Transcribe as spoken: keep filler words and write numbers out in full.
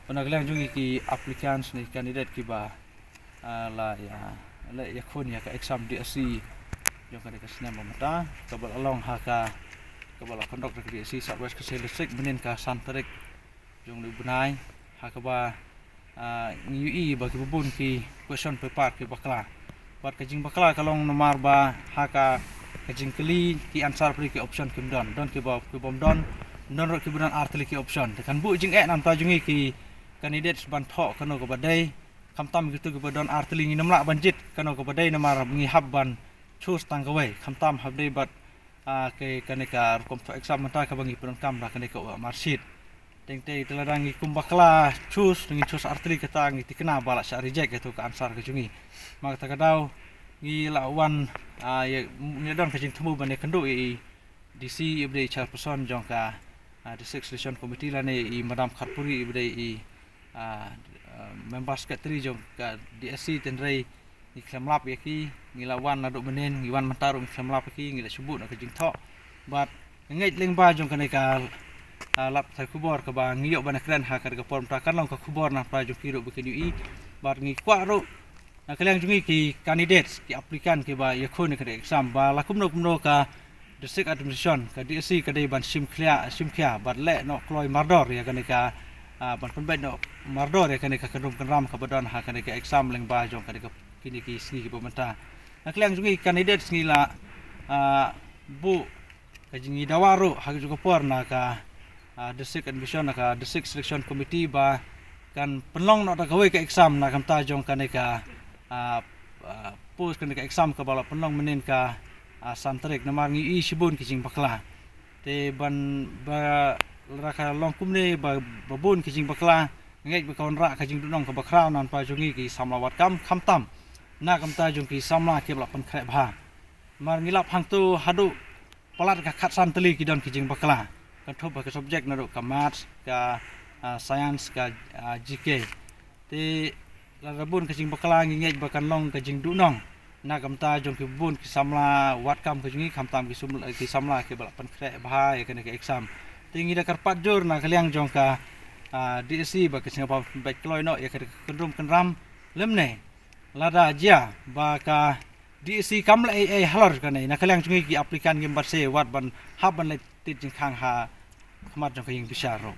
Na ka liang jong ngi ki applicants ne candidate kiba la ïakhun ïa ka exam D S C jong kane ka snem ba mynta, kaba la long ha ka, kaba la conduct da ka D S C South West Khasi Hills District mynnin ka san tarik jong u bnai, ha kaba ngi ïohi ba kiba bun ki question paper ki bakla. Bad ka jingbakla ka long namar ba ha ka, ka jingkylli ki answer pli ki option kim don, don kiba, kibym don, don ruh kiba don ar tylli ki option. Te kan buh jingeh na ka bynta jong ngi ki candidates ban thoh kano kaba dei, khamtam kito kiba don ar tylli. Ngim lah ban jied kano kaba dei namar ngi hap ban choose tang kawei, khamtam hap dei bad ah, ka, kane ka rukom thoh exam mynta kaba ngi pyndonkam da kane ka marksheet. Teng te lada ngi kum bakla choose, ngin choose ar tylli, kata ngi thikna ba la shah reject ïa kato ka answer ka jong ngi. Namar kata ka daw ngi la wan, ah, ïa, ngi don ka jingthmu ban ïakynduh ïa i D C iba dei i chairperson jong ka, ah, District Selection Committee lane i Madam Kharpuri iba dei i, ah, ah, member secretary jong ka D S C, hynrei ngi khlem lap ïa ki. Ngi la wan naduh mynnin, ngi wan mynta ruh ngi khlem lap ïa ki, ngi la shu buh na ka jingthoh. Bad nga ngeit lyngba jong kane ka, ah, lad pathai khubor kaba ngi ïoh ban kren ha kane ka por mynta, kan long ka khubor na ka bynta jong ki ruh ba kin ïohi. Bad ngi kwah ruh na ka liang jong ngi ki candidates, ki applicant kiba ïakhun ïa kane ka exam, ba la kumno kumno ka District Administration, ka D S C ka dei ban shim khia, shim khia bad leh noh kloi mardor ïa kane ka, ah, ban pynbeit noh mardor ïa kane ka kyndrum kyndram kaba don ha kane ka exam lyngba jong kane ka, kine ki sngi kiba mynta. Na ka liang jong ngi candidates ngi la, ah, buh ka jingïadawa ruh ha kajuh ka por na ka, ah, District Admission, na ka District Selection Committee ba kan pynlong noh da kawei ka exam na ka bynta jong kane ka, ah, ah, post, kane ka exam kaba la pynlong mynnin ka, ah, san tarik, namar ngi ïohi shibun ki jingbakla. Te ban ba lada ka long kumne ba, ba bun ki jingbakla, nga ngeit ba ka wanrah ka jingduhnong kaba khraw na ka bynta jong ngi ki samla wad kam, khamtam na ka bynta jong ki samla kiba la pynkhreh bha. Namar ngi lap hangto haduh palat ka khatsan tylli ki don ki jingbakla, kynthup ha ka subject naduh ka maths, ka, ah, science, ka, ah, G K. Te lada bun ka jingbakla ngi ngeit ba kan long ka jingduhnong na ka bynta jong ki bun ki samla wad kam ka jong ngi, khamtam ki sum-, ki samla kiba la pynkhreh bha ïa kane ka exam. Te ngi da kyrpad jur na ka liang jong ka, ah, D S C ba kin sngewbha pynbeit kloi noh ïa kane ka kyndrum kyndram, lymne lada jia ba ka D S C kam leh ei ei halor kane, na ka liang jong ngi ki applicant ngim pat sngewbha ban hap ban leit tied jingkhang ha khmat jong ka ïing bishar ruh.